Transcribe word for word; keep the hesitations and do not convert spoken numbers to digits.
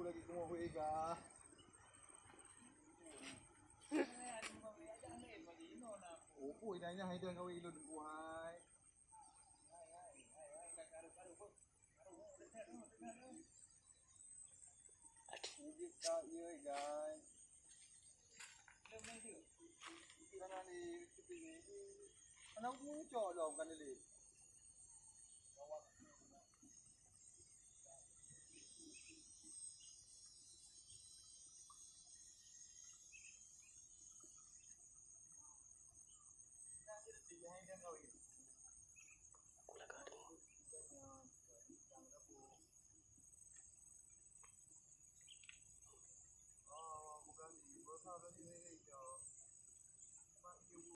Lagi keumoh wéh gah. Oh, pui dah nyah idong gawe ilôn buhai. Mujib ka ieu, guys. Kana ni, kana muncok dong kana le.